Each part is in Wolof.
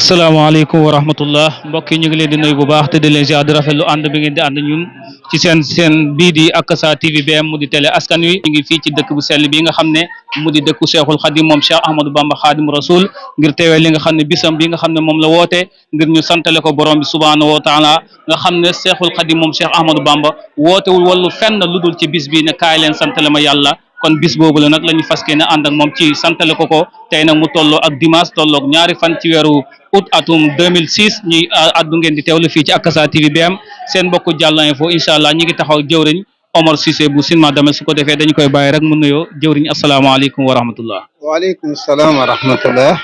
asalaamaaleykum wa rahmatullah mbokk yi ñu ngi leen di nuyu bu baax te di leen ziar di rafetlu ànd bi ngeen di ànd ñun ci seen bii di Akasa TV BM mu di télé askan wi ñu ngi fii ci dëkk bu sell bi nga xam ne mu di dëkku Cheikhul Khadim moom Cheikh Ahmadou Bamba Khadim Rasoul ngir teewee li nga xam ne bisam bi nga xam ne moom la woote ngir ñu santale ko borom bi subhanahu wa taala nga xam ne Cheikhul Khadim moom Cheikh Ahmadou Bamba wootewul wallu fenn lu dul ci bis bi ne kaay leen santale ma yàlla kon bis boobu la nag la ñu fas yéene ànd ak moom ci santale ko tey nag mu tolloo ak dimanche tolloog ñaari fan ci weeru août atum 2006 ñuy addu ngeen di teewlu fii ci Akasa TV BM seen mbokku Diallo Info incha allah ñi ngi taxaw jëwriñ Omar Cissé bu Sine Madamel su ko defee dañu koy bàyyi rek mu nuyoo jëwriñ asalaamaaleykum wa rahmatullah. waaleykum salaam wa rahmatullah.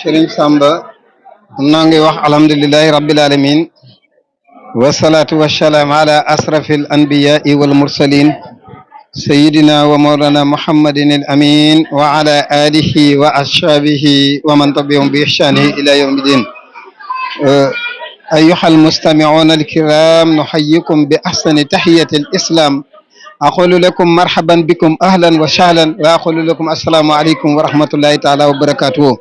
Serigne Samba noo ngi wax alhamdulillahi rabbil alamin wasalaatu wasalaam ala asrafil anbiyai wal mursalin sayidina wa mawlana muhammadin al amin wa ala alihi wa ashabihi wa man tabi'ahum bi ihsanihi ila yawmi din. أيها المستمعون الكرام نحييكم بأحسن تحية الإسلام أقول لكم مرحبا بكم أهلا وسهلا وأقول لكم السلام عليكم ورحمة الله تعالى وبركاته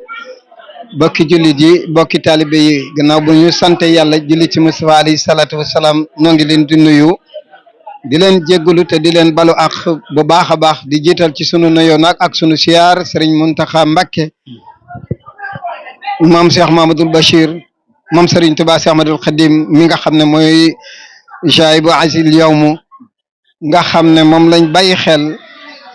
bokki jullit yi bokki taalibe yi gannaaw bu ñu sant yàlla julli ci Mustafa alayhi salaatu wasalaam noo ngi leen di nuyu di leen jéggalu te di leen balu ak bu baax a baax di jiital ci sunu nuyoo nag ak sunu siyaar Serigne Mountakha Mbacké maam Cheikh Mamadou Bachir moom Serigne Touba Cheikh Ahmadoul Khadim mi nga xam ne mooy jaayibu asil yawmu nga xam ne moom lañ bàyyi xel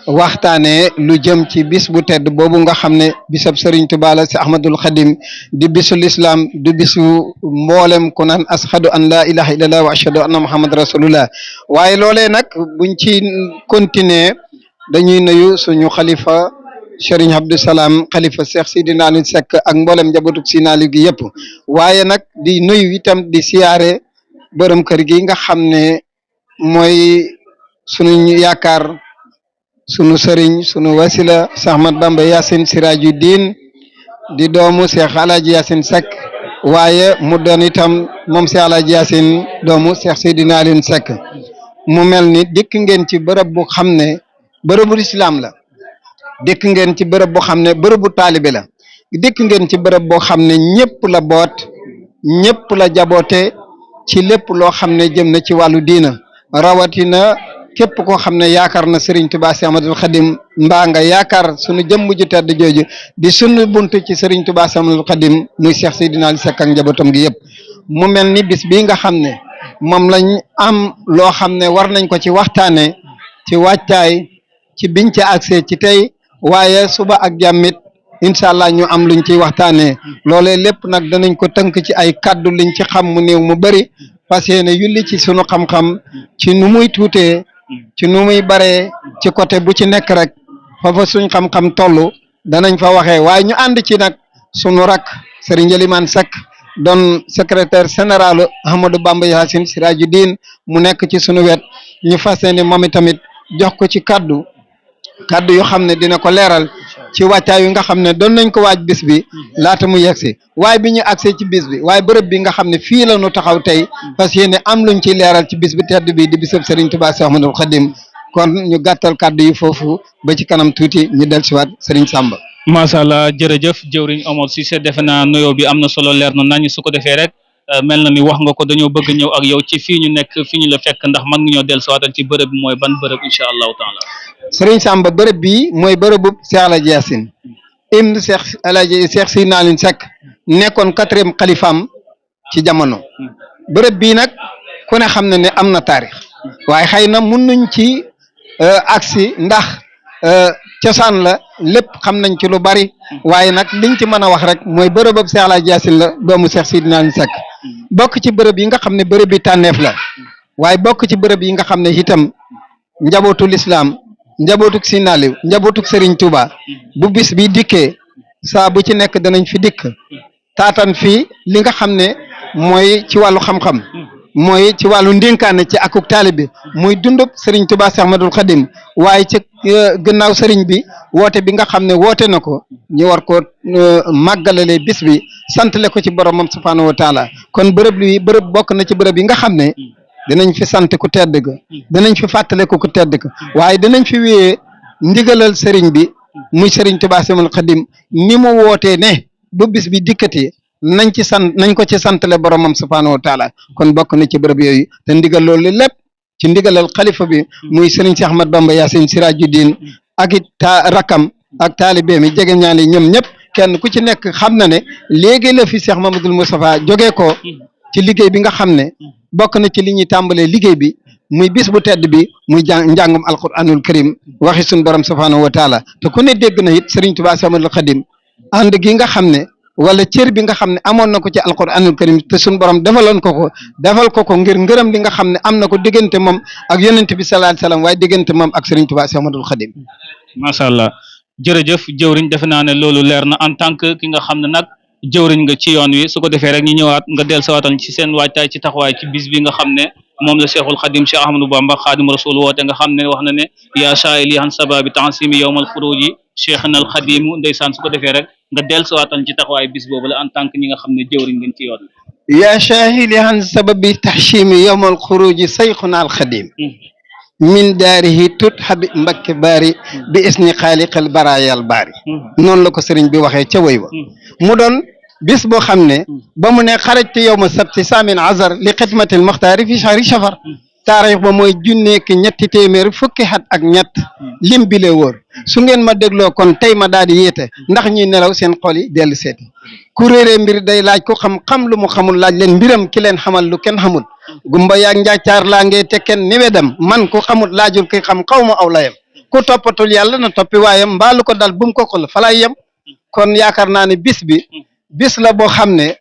waxtaanee lu jëm ci bis bu tedd boobu nga xam ne bisab Serigne Touba la Cheikh Ahmadoul Khadim di bisu l'islam di bisu mboolem ku naan ashadu an la ilaha illallah wa ashadu anna muhammad rasulullah waaye loolee nag buñ ci continuer dañuy nuyu suñu xalifa Serigne Abdou Salam xalifa Cheikh Sidina Aliou Seck ak mboolem njabootu Sidina Aliou gi yëpp waaye nag di nuyu itam di siyaare borom kër gi nga xam ne mooy sunu yaakaar sunu sëriñ sunu wasila Cheikh Ahmad Bamba Yacine Siraju Diin di doomu Cheikh Alaaji Yacine Seck waaye mu doon itam moom Cheikh Alaaji Yacine doomu Cheikh Sidina Aliou Seck mu mel ni dikk ngeen ci bërëb bu xam ne bërëbu islam la dikk ngeen ci bërëb boo xam ne bërëbu taalibe la dikk ngeen ci bërëb boo xam ne ñëpp la boot ñëpp la jaboote ci lépp loo xam ne jëm na ci wàllu diina rawatina képp koo xam ne yaakaar na Serigne Touba Cheikh Ahmadoul Khadim mbaa nga yaakaar sunu jëmm ju tedd jooju di sunu buntu ci Serigne Touba Cheikh Ahmadoul Khadim muy Cheikh Sidina Aliou Seck ak njabootam gi yëpp mu mel ni bis bii nga xam ne moom lañ am loo xam ne war nañ ko ci waxtaane ci wàccaay ci biñ ci accès ci tey waaye suba ak jàmmit incha allah ñu am luñ ciy waxtaanee loolee lépp nag danañ ko tënk ci ay kaddu liñ ci xam mu néew mu bëri parce que ne yulli ci sunu xam-xam ci nu muy tuutee ci nu muy baree ci côté bu ci nekk rek foofa suñ xam-xam toll danañ fa waxee waaye ñu ànd ci nag sunu rak Serigne Elimane Seck doon secrétaire général Ahmadou Bamba Yacine Siraju Diin mu nekk ci sunu wet ñu fas yéene moom itamit jox ko ci kaddu yoo xam ne dina ko leeral ci wàccaay yu nga xam ne doon nañ ko waaj bis bi laata mu yegsi waaye bi ñu agsee ci bis bi waaye bërëb bi nga xam ne fii la ñu taxaw tey parce que yéen am luñ ciy leeral ci bis bi tedd bi di bisab Serigne Touba Cheikh Ahmadoul Khadim kon ñu gàttal kàddu yi foofu ba ci kanam tuuti ñu dellusiwaat Serigne Samba. macha allah jërëjëf jëwriñ Omar Cissé defe naa nuyoo bi am na solo leer na nañ su ko defee rek mel na ni wax nga ko dañoo bëgg ñëw ak yow ci fii ñu nekk fii ñu la fekk ndax mën nga ñoo dellusiwaatal ci bërëb bi mooy ban bërëb incha allahu taala. Serigne Samba bërëb bii mooy bërëbu Cheikh Alaaji Yacine ibn Cheikh Alaaji Cheikh Sidina Aliou Seck nekkoon 4e xalifaam ci jamono bërëb bii nag ku ne xam na ne am na taarix waaye xëy na mun nañ ci agsi ndax cosaan la lépp xam nañ ci lu bari waaye nag liñ ci mën a wax rek mooy bërëbab Cheikh Alaaji Yacine la doomu Cheikh Sidina Aliou Seck bokk ci bërëb yi nga xam ne bërëb yi tànneef la waaye bokk ci bërëb yi nga xam ne itam njabootu lislaam njabootuk Sidina Aliou njabootuk Serigne Touba bu bis bi dikkee saa bu ci nekk danañ fi dikk taatan fii li nga xam ne mooy ci wàllu xam-xam mooy ci wàllu ndénkaane ci akuk taalibe muy dundub Serigne Touba Cheikh Ahmadoul Khadim waaye ci gannaaw Serigne bi woote bi nga xam ne woote na ko ñu war ko màggalale bis bi santale ko ci boromam subhaanahu wa taala kon bërëb bokk na ci bërëb yi nga xam ne dinañ fi sant ku tedd ga dinañ fi fàttale ko ku tedd ga waaye dinañ fi wéyee ndigalal Serigne bi muy Serigne Touba Cheikh Ahmadoul Khadim ni mu wootee ne bu bis bi dikkati nañ ko ci santale boromam subhaanahu wa taala kon bokk na ci bërëb yooyu te ndigal loolu lépp ci ndigalal xalifa bi muy Serigne Cheikh Ahmad Bamba Yaasin Sirajuddin ak it rakam ak taalibe mi jege ñaani ñoom ñëpp kenn ku ci nekk xam na ne léegi la fi Cheikh Mamadou Moustapha jógee ko ci liggéey bi nga xam ne bokk na ci li ñuy tàmbalee liggéey bi muy bis bu tedd bi muy njàngum alquranul karim waxi suñ borom subhaanahu wa taala te ku ne dégg na it Serigne Touba Ahmadul Khadim ànd gi nga xam ne wala cër bi nga xam ne amoon na ko ci alquranul karim te suñ borom defal ko ngir ngërëm li nga xam ne am na ko diggante moom ak yonent bi sallallahu alayhi wasallam waaye diggante moom ak Serigne Touba Ahmadul Khadim. macha allah jërëjëf jëwriñ defe naa ne loolu leer na en tant que ki nga xam ne nag jëwriñ nga ci yoon wi su ko defee rek ñu ñëwaat nga dellusiwaatal ci seen waajtaay ci taxawaay ci bis bi nga xam ne moom la Cheikhul Khadim Cheikh Ahmadou Bamba Khadim Rasoul woote nga xam ne wax na ne yaa saa'ili an sababi tansimi yawmal xuruji Cheikhna al Khadim ndeysaan su ko defee rek nga dellusiwaatal ci taxawaay bis boobu la en tant que ñi nga xam ne jëwriñ ngeen ci yoon wi. yaa saa'ili an sababi tahshimi yawmal xuruji Cheikhna al Khadim min daarihi tut habi mbakke baari bi isni xaaliqal baraayal baari noonu la ko sëriñ bi waxee ca woy wa mu doon bis boo xam ne ba mu ne xarajte yow ma sabti saamin azar li xidmatil muxtaari fi shahri safar taarix ba mooy junneeki ñetti téeméer fukki at ak ñett lim bi lee wóor su ngeen ma dégloo kon tey ma daal di yéete ndax ñuy nelaw seen xol yi dellu seeti ku réeree mbir day laaj ku xam lu mu xamul laaj leen mbiram ki leen xamal lu kenn xamul gumba yaag njàccaar laa ngee te kenn ni wedam man ku xamul laajul ki xam xaw ma aw layam ku toppatul yàlla na toppi waayam mbaalu ko dal bu mu ko xul falay yem kon yaakaar naa ne bis la boo xam ne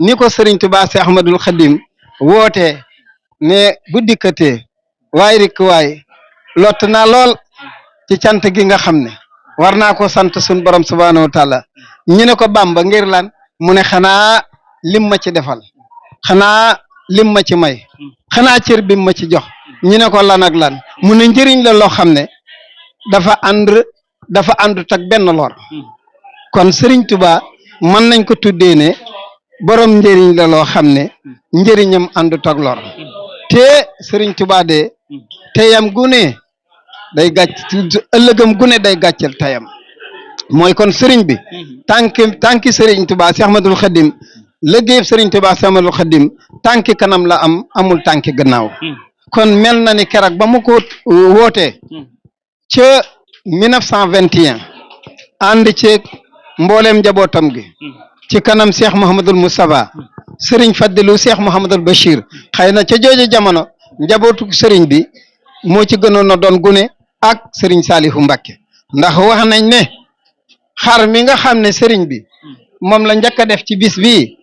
ni ko Serigne Touba Cheikh Ahmadul Khadim wootee ne bu dikkatee waay rik waay lott naa lool ci cant gi nga xam ne war naa ko sant suñ borom subhaanahu wa taala ñu ne ko Bamba ngir lan mu ne xanaa lim ma ci defal xanaa lim ma ci may xanaa cër bi ma ci jox ñu ne ko lan ak lan mu ne njëriñ la loo xam ne dafa àndut ak benn lor kon Serigne Touba mën nañ ko tuddee ne borom njëriñ la loo xam ne njëriñam àndut ak lor te Serigne Touba de teyam gune day gàcc ëllëgam gune day gàccel teyam mooy kon Serigne bi tànki Serigne Touba Cheikh Ahmadul Khadim liggéey Serigne Touba Cheikh Ahmadul Khadim tànki kanam la amul tànki gannaaw kon mel na ni keroog ba mu ko wootee ca 1921 ànd ceeg mbooleem njabootam gi ci kanam Cheikh Mouhamadul Moustapha Serigne Fadilu Cheikh Mouhamadul Bachir xëy na ca jooju jamono njabootu Serigne bi moo ci gënoon a doon gune ak Serigne Salihu Mbacké ndax wax nañ ne xar mi nga xam ne Serigne bi moom la njëkk a def ci bis bii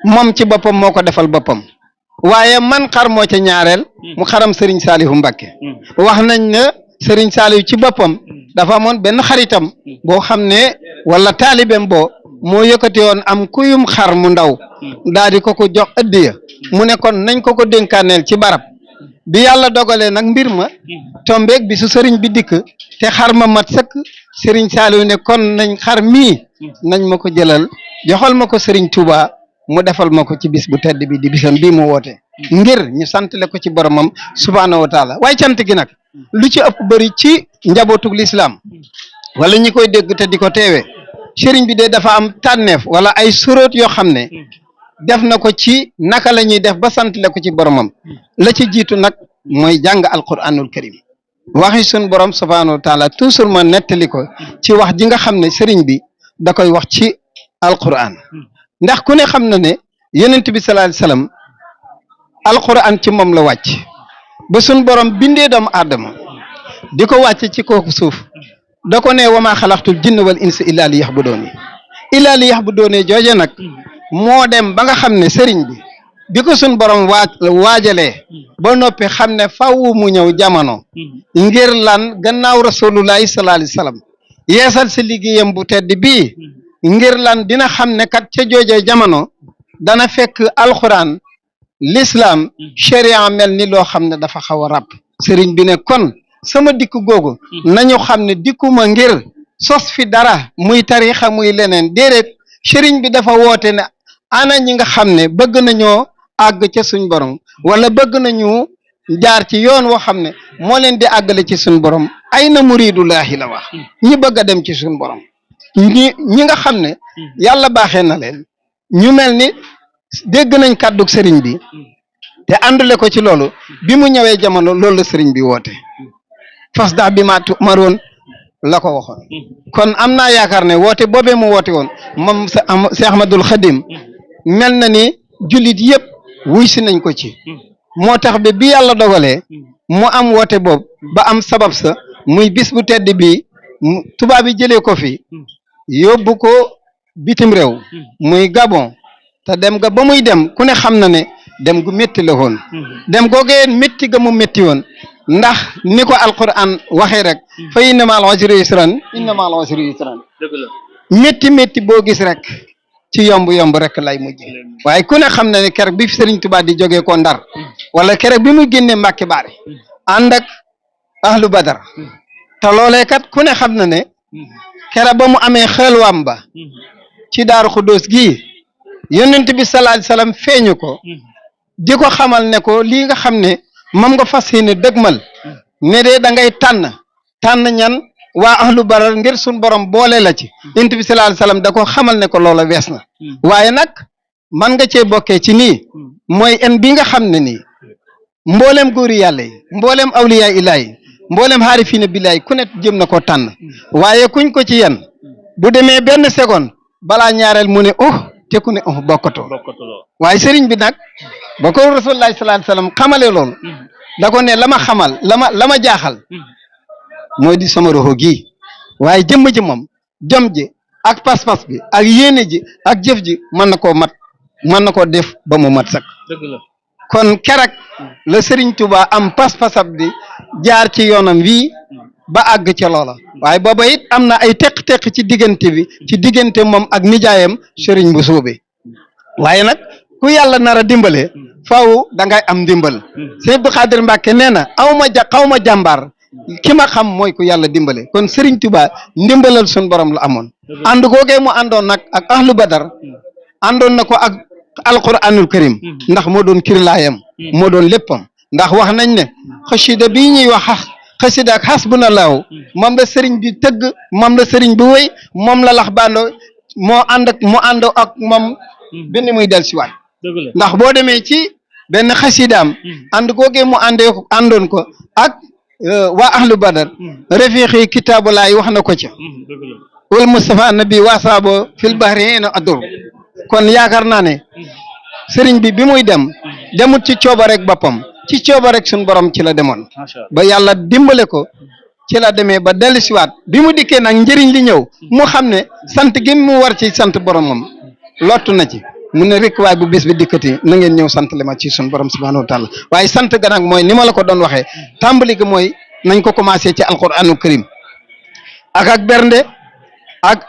moom ci boppam moo ko defal boppam waaye man xar moo ca ñaareel mu xaram Serigne Salihu Mbacké wax nañ ne Serigne Salihu ci boppam dafa amoon benn xaritam boo xam ne wala taalibeem boo moo yëkkati woon am kuyum xar mu ndaw daal di ko jox ëddiya mu ne kon nañ ko dénkaaneel ci barab bi yàlla dogalee nag mbir ma tombeeg bi su sëriñ bi dikk te xar ma mat sëkk Serigne Saliou ne kon nañ xar mii nañ ma ko jëlal joxal ma ko Serigne Touba mu defal ma ko ci bis bu tedd bi di bisam bii mu woote ngir ñu santale ko ci boromam subhaanahu wa taala waaye cant gi nag lu ci ëpp bëri ci njabootug lislaam wala ñi koy dégg te di ko teewee sëriñ bi de dafa am tànneef wala ay suróot yoo xam ne def na ko ci naka la ñuy def ba santale ko ci boromam la ci jiitu nag mooy jàng alquranul karim waxi sun borom subhaanahu wa taala toujours ma nettali ko ci wax ji nga xam ne sëriñ bi da koy wax ci alquran ndax ku ne xam na ne yonent bi sallallahu alayhi wasallam alquran ci moom la wàcc ba sun borom bindee doomu aadama di ko wàcc ci kooku suuf da ko ne wama xalaqtul jinna wal insa illa li yaxbudoone jooje nag moo dem ba nga xam ne sëriñ bi ko sun borom waajalee ba noppi xam ne faw mu ñëw jamono ngir lan gannaaw rasulullahi sallallahu alayhi wasallam yeesal si liggéeyam bu tedd bii ngir lan dina xam ne kat ca jooje jamono dana fekk alxuraan l'islam sharia mel ni loo xam ne dafa xaw a ràpp sëriñ bi ne kon sama dikk googu nañu xam ne dikkuma ngir sos fi dara muy tarixa muy leneen déedéet sëriñ bi dafa woote ne ana ñi nga xam ne bëgg nañoo àgg ca suñ borom wala bëgg nañu jaar ci yoon woo xam ne moo leen di àggale ci suñ borom ay na muridullahi la wax ñi bëgg a dem ci suñ borom ñi nga xam ne yàlla baaxee na leen ñu mel ni dégg nañ kàddug sëriñ bi te àndule ko ci loolu bi mu ñëwee jamono loolu la sëriñ bi woote fas daa bi ma tumaroon la ko waxoon kon am naa yaakaar ne woote boobee mu woote woon moom Cheikh Ahmadul Khadim mel na ni jullit yëpp wuy si nañ ko ci moo tax ba bi yàlla dogalee mu am woote boobu ba am sabab sa muy bis bu tedd bi tubaab bi jëlee ko fi yóbbu ko bitim réew muy Gabon te dem ga ba muy dem ku ne xam na ne dem gu métti la woon dem googee métti ga mu métti woon ndax ni ko alquran waxee rek fa inna ma'al usri yusran inna ma'al usri yusran métti métti boo gis rek ci yomb rek lay mujj waaye ku ne xam na ne keroog bi Sëriñ Tuubaa di jógee ko Ndar wala keroog bi mu génnee Mbàkke Baari ànd ak ahlu Badar te loolee kat ku ne xam na ne keroog ba mu amee xelwaam ba ci Daaru Xuddoos gii yonent bi sallallahu alayhi wasallam feeñu ko di ko xamal ne ko lii nga xam ne moom nga fas yéene dëgmal ne de da ngay tànn ñan waa ahlu Badar ngir suñ borom boole la ci yonent bi sallallahu alayhi wasallam da ko xamal ne ko loola wees na waaye nag man nga cee bokkee ci nii mooy en bi nga xam ne nii mboolem góori yàlla yi mboolem awliya ilaahi mboolem xaarifiina billaahi ku ne jëm na koo tànn waaye kuñ ko ci yen bu demee benn seconde balaa ñaareel mu ne te ku ne bokkatoo waaye sëriñ bi nag ba ko rasulullahi sallallahu alayhi wasallam xamale loolu da ko ne la ma xamal la ma jaaxal mooy di sama roxo gii waaye jëmm ji moom jom ji ak pas-pas bi ak yéene ji ak jëf ji mën na koo mat mën na koo def ba mu mat sax kon keroog la Sëriñ Tuubaa am pas-pasab di jaar ci yoonam wii ba àgg ca loola waaye booba it am na ay teq-teq ci diggante bi ci diggante moom ak nijaayam sëriñ bu suube waaye nag ku yàlla nar a dimbale faaw da ngay am ndimbal Sëriñ Abdou Khadir Mbàkke nee na xaw ma jàmbaar ki ma xam mooy ku yàlla dimbale kon Sëriñ Tuubaa ndimbalal suñ borom la amoon ànd googee mu àndoon nag ak ahlu Badar àndoon na ko ak alquranul karim ndax moo doon kirlaayam moo doon léppam ndax wax nañ ne xasida bii ñuy wax xasida ak xasbunallahu moom la sëriñ bi tëgg moom la sëriñ bi wéy moom la lax bando moo ànd ak moom benn muy del siwaat ndax boo demee ci benn xasidaam ànd googee mu àndoon ko ak waa ahlu Badar rafiqi kitaabulaay wax na ko ca wal Mustafa nabi waasaabo fil bahri na adur kon yaakaar naa ne sëriñ bi muy demut ci cooba rek boppam ci cooba rek suñ borom ci la demoon ba yàlla dimbale ko ci la demee ba dellu siwaat bi mu dikkee nag njëriñ li ñëw mu xam ne sant gi mu war ci sant boromam lottu na ci mu ne rek waaye bu bis bi dikkati na ngeen ñëw sant li ma ci suñ borom subhanahu wa taala waaye sant ga nag mooy ni ma la ko doon waxee tàmbali gi mooy nañ ko commencé ci alquranul karim ak bernde ak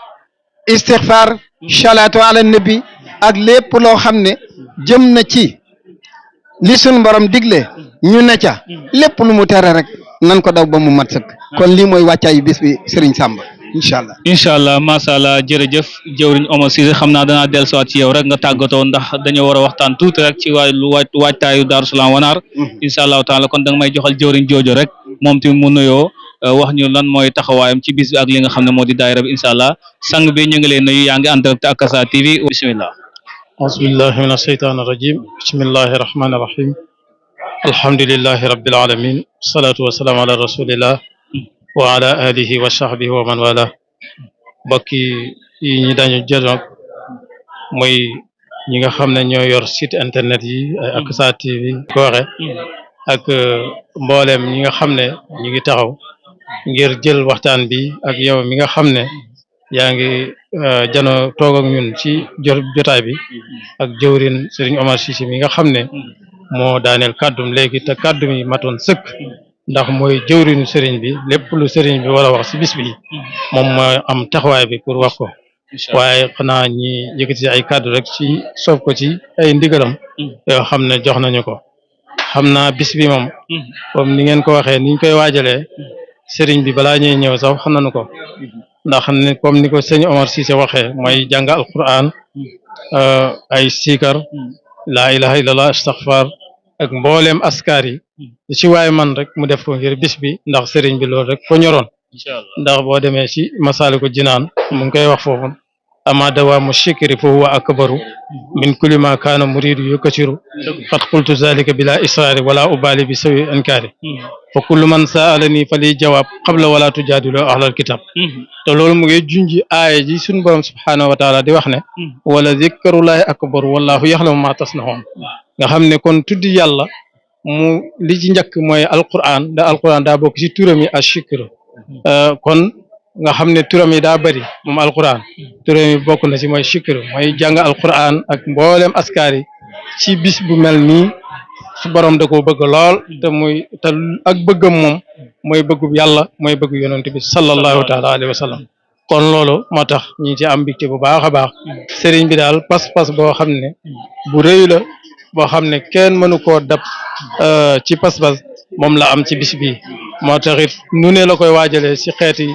istighfar salaatu ala nabi ak lépp loo xam ne jëm na ci li suñ borom digle ñu ne ca lépp lu mu tere rek nan ko daw ba mu mat sëkk kon lii mooy wàccaayu bis bi Serigne Samba incha allah macha allah jërëjëf jëwriñ Omar Cissé xam naa danaa dellusiwaat ci yow rek nga tàggatoo ndax dañoo war a waxtaan tuuti rek ci waajtaayu Daaru Salaam Wanaar incha allahu taala kon da nga may joxal jëwriñ joojo rek moom tamit mu nuyoo wax ñu lan mooy taxawaayam ci bis bi ak li nga xam ne moo di daayira bi incha allah sang bi ñu ngi leen nuyu yaa ngi en direct ak Akasa TV bismillah auzubillahi min asheytaan irajim bismillahi irrahmani irrahim alhamdulilahi rabbil alamin wasalaatu wasalaamu ala rasulillah wa ala alihi wa sahbihi wa man wala mbokki yi ñi dañu jël nag mooy ñi nga xam ne ñoo yor site internet yi ay Akasa TV ko waxe ak mbooleem ñi nga xam ne ñu ngi taxaw ngir jël waxtaan bi ak yow mi nga xam ne yaa ngi jano toog ak ñun ci jotaay bi ak jëwrin Serigne Omar Cissé mi nga xam ne moo daaneel kàddum léegi te kàddum yi matoon sëkk ndax mooy jëwrinu Serigne bi lépp lu Serigne bi war a wax ci bis bi moom mooy am taxawaay bi pour wax ko waaye xanaa ñi yëkkati ay kàddu rek ci soof ko ci ay ndigalam yoo xam ne jox nañu ko xam naa bis bi moom comme ni ngeen ko waxee niñ koy waajalee Serigne bi balaa ñuy ñëw sax xam nañu ko ndax ne comme ni ko sëñ Omar Cissé waxee mooy jàng alquran ay siikar laa ilaha illallah astaghfar ak mbooleem askar yi ci waaye man rek mu def ko ngir bis bi ndax sëriñ bi loolu rek ko ñoroon ndax boo demee ci Masaalikul Jinaan mu ngi koy wax foofu ama dawaamu shikri fa huwa akbaru min kulli ma kaana muridu yukasiru qad qultu zalika bila israari wala ubali bi sawi inkaari fa kullu man saalani fa li jawaab qabla wala tujaadilu ahlal kitab te loolu mu ngi junji aaya ji suñu borom subhaanahu wa taala di wax ne wala zikrullahi akbaru wallahu yaxlamu ma tasnahoon nga xam ne kon tuddi yàlla mu li ci njëkk mooy alquran daa bokk ci turam yi ashikr kon nga xam ne turam yi daa bëri moom alquran turam yi bokk na ci mooy shikr mooy jàng alquran ak mboolem askar yi ci bis bu mel nii su borom da koo bëgg lool te ak bëggam moom mooy bëggu yàlla mooy bëggu yonent bi sallallahu taala alayhi wa sallam kon loolu moo tax ñi ci am mbégte bu baax a baax sëriñ bi daal pas-pas boo xam ne bu rëy la boo xam ne kenn mënu koo dab ci pas-pas moom la am ci bis bi moo taxit nu ne la koy waajalee ci xeeti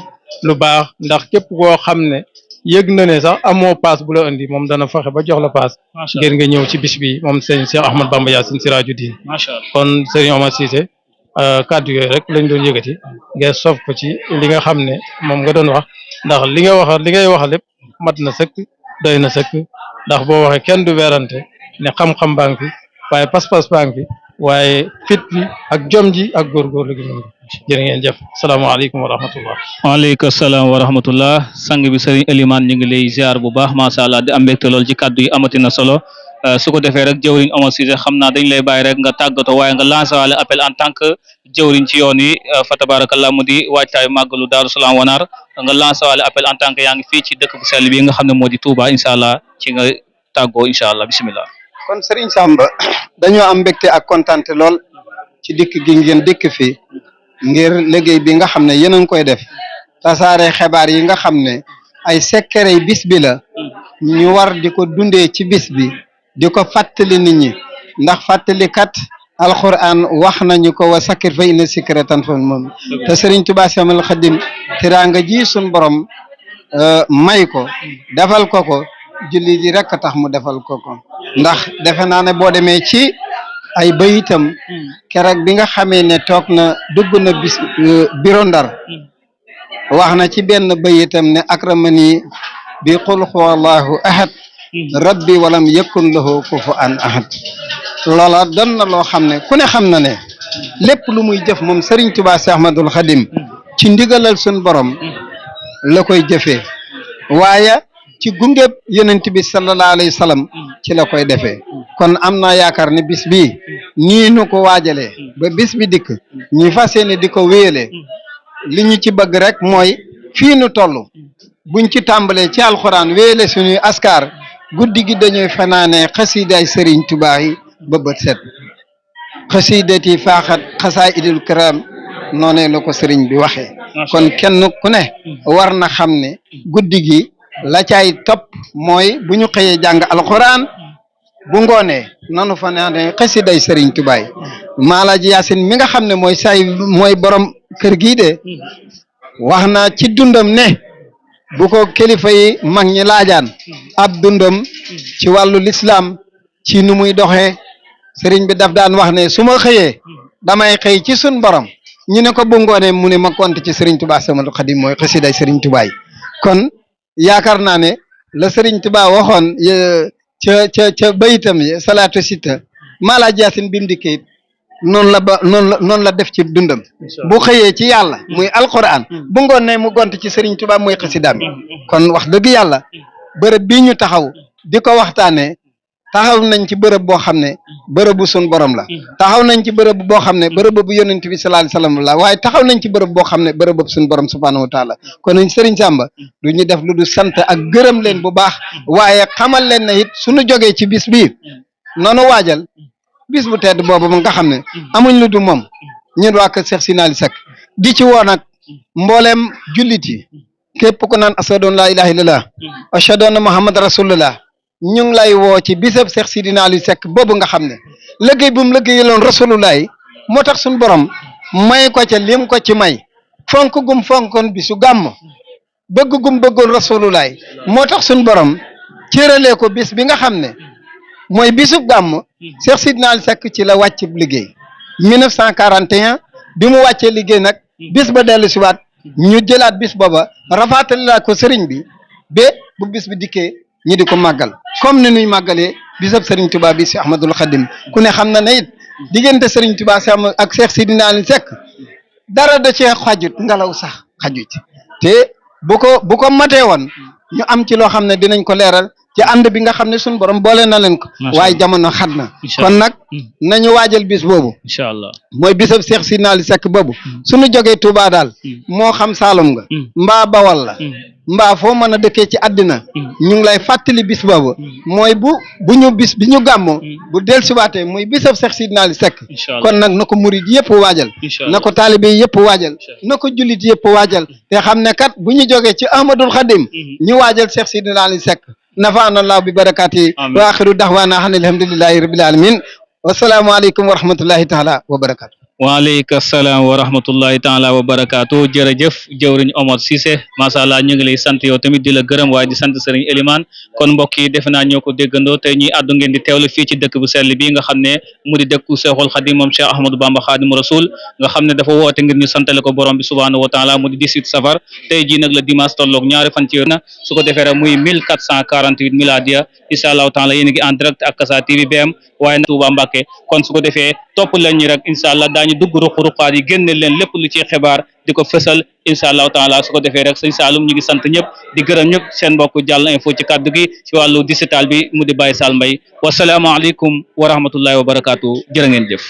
lu baax ndax képp koo xam ne yëg na ne sax amoo paas bu la indi moom dana fexe ba jox la paas ngir nga ñëw ci bis bi moom sëñ Cheikh Ahmad Bamba Yaasin Siraaju Diin kon sëriñ Omar Cissé kàddu yooyu rek lañ doon yëkkati ngir sof ko ci li nga xam ne moom nga doon wax ndax li ngay wax lépp mat na sëkk doy na sëkk ndax boo waxee kenn du weerante ne xam-xam baa ngi fi waaye pas-pas baa ngi fi waaye fit bi ak jom ji ak góorgóorlu gi moom jërë ngeen jëf salaamaaleykum wa rahmatullah. waaleykum salaam wa rahmatullah sang bi sëriñ Elimane ñu ngi lay ziar bu baax macha allah di am mbégte lool ci kàddu yi amati na solo su ko defee rek jëwriñ Omar Cissé xam naa dañ lay bàyyi rek nga tàggatoo waaye nga lancé waale appel en tant que jëwriñ ci yoon yi fa tabarakallah mu di waajtaayu màggalu Daaru Salaam Wanaar nga lancé waale appel en tant que yaa ngi fii ci dëkk bu sell bi nga xam ne moo di Touba incha allah ci nga tàggoo incha allah bisimilah. kon Serigne Samba dañoo am mbégte ak kontante lool ci dikk gi ngeen dikk fii ngir liggéey bi nga xam ne yéen a ngi koy def tasaare xibaar yi nga xam ne ay secret bis bi la ñu war di ko dundee ci bis bi di ko fàttali nit ñi ndax fàttalikat alquran wax nañu ko wa sakir fa inna sikra tanfa'ul mu'minin te Serigne Touba Seexul Xadim teraanga ji suñ borom may ko defal ko julli ji rek tax mu defal ko ndax defe naa ne boo demee ci ay bayitam keroog bi nga xamee ne toog na dugg na biro Ndar wax na ci benn bayitam ne akramani bi qul huwallahu ahad rabbi walam yakun lahu kufuwan ahad loola doon na loo xam ne ku ne xam na ne lépp lu muy jëf moom Serigne Touba Cheikh Ahmadoul Khadim ci ndigalal sun borom la koy jëfee waaye ci gungeb yonent bi sallallahu alayhi wa sallam ci la koy defee kon am naa yaakaar ne bis bii nii nu ko waajalee ba bis bi dikk ñi fas yéene di ko wéyalee li ñu ci bëgg rek mooy fii nu toll buñ ci tàmbalee ci alxuraan wéyale suñuy askar guddi gi dañuy fanaanee xasiidaay Serigne Touba yi ba bët set xasiidati faaxat xasaa idul kiram noonee la ko Serigne bi waxee kon kenn ku ne war na xam ne guddi gi la caay topp mooy bu ñu xëyee jàng alxuraan bu ngoonee nanu fa ne xasiday Serigne Touba Maalaaji Yaasin mi nga xam ne mooy borom kër gii de wax na ci dundam ne bu ko kilifa yi mag ñi laajaan ab dundam ci wàllu lislaam ci nu muy doxee Serigne bi daf daan wax ne su ma xëyee damay xëy ci sun borom ñu ne ko bu ngoonee mu ne ma konte ci Serigne Touba Seexul Xadim mooy xasiday Serigne Touba kon yaakaar naa ne la Serigne Touba waxoon ca bayitam yi salaatu sita Maalaaji Yaasin bi mu dikkee noonu la def ci dundam bu xëyee ci yàlla muy alquran bu ngoon ne mu gont ci Serigne Touba muy xasidaam kon wax dëgg yàlla bërëb bii ñu taxaw di ko waxtaanee taxaw nañ ci bërëb boo xam ne bërëbu sun borom la taxaw nañ ci bërëb boo xam ne bërëb bu yonent bi sallallahu alayhi wasallam la waaye taxaw nañ ci bërëb boo xam ne bërëb bu sun borom subhanahu wa taala kon Serigne Samba du ñu def lu du sant ak gërëm leen bu baax waaye xamal leen ne it suñu jógee ci bis bii noonu waajal bis bu tedd boobu nga xam ne amuñ lu du moom ñun waa kër Cheikh Sinali Seck di ci woo nag mbooleem jullit yi képp ku naan ashhadu an laa ilaaha illallah ashhadu anna muhammad rasulullah ñu ngi lay woo ci bisab Cheikh Sidina Ali Seck boobu nga xam ne liggéey bu mu liggéeyaloon rasulullah yi moo tax suñu borom may ko ca lim ko ci may fonk gum fonkoon bisu gàmm bëgg gum bëggoon rasulullah yi moo tax suñu borom céralee ko bis bi nga xam ne mooy bisub gàmm Cheikh Sidina Ali Seck ci la wàcc liggéey 1941 bi mu wàccee liggéey nag bis ba dellu si waat ñu jëlaat bis booba rafaatale laa ko sëriñ bi ba bu bis bi dikkee ñi di ko màggal comme ni nuy màggalee bisab sëriñ Tuubaa bi si Ahmadul Xadim ku ne xam na ne it diggante sëriñ Tuubaa si ak Cheikh Sidina Ali Seck dara da cee xajut ngelaw sax xaju ci te bu ko matee woon ñu am ci loo xam ne dinañ ko leeral ci ànd bi nga xam ne suñu borom boole na leen ko waaye jamono xat na kon nag nañu waajal bis boobu incha allah mooy bisab Cheikh Sidina Ali Seck boobu suñu jógee Touba daal moo xam Saalum nga mbaa Bawal la mbaa foo mën a dëkkee ci àddina ñu ngi lay fàttali bis boobu mooy bu ñu bis bi ñu gàmmoo bu dellusiwaatee muy bisab Cheikh Sidina Ali Seck kon nag na ko murid yëpp waajal na ko taalibe yëpp waajal na ko jullit yëpp waajal te xam ne kat bu ñu jógee ci Ahmadul Xadim ñu waajal Cheikh Sidina Ali Seck nafaana allah bi barakaati wa axiru daxwaana an alhamdulillahi rabbil alamin wasalaamu aleykum wa rahmatullahi taala wa barakaatu waaleykum salaam wa rahmatullahi taala wa barakaatu jërëjëf jëwriñ Omar Cissé macha allah ñu ngi lay sant yow tamit di la gërëm waaye di sant sëriñ Elimane kon mbokk yi defe naa ñoo ko déggandoo tey ñuy àddu ngeen di teewlu fii ci dëkk bu sell bi nga xam ne mu di dëkku Seexul Xadim moom Cheikh Ahmadou Bamba Xaadimu Rasul nga xam ne dafa woote ngir ñu santale ko borom bi subhaanahu wa taala mu di 18 safar tey jii nag la dimanche tolloog ñaari fan ci na su ko defee rek muy 1448 miladiya incha allahu taala yéen a ngi en direct ak Kasa TV BM waaye nag Touba Mbacké kon su ko defee topp leen ñi rek incha allah daañu dugg ruq-ruqaat yi génne leen lépp lu ci xibaar di ko fësal incha allahu taala su ko defee rek sëñ Saalum ñu ngi sant ñëpp di gërëm ñëpp seen mbokk Jàll Info ci kaddu gi ci wàllu digital bi mu di Baye Sall Mbaye wasalaamaaleykum wa rahmatullahi wa barakaatu jërë ngeen jëf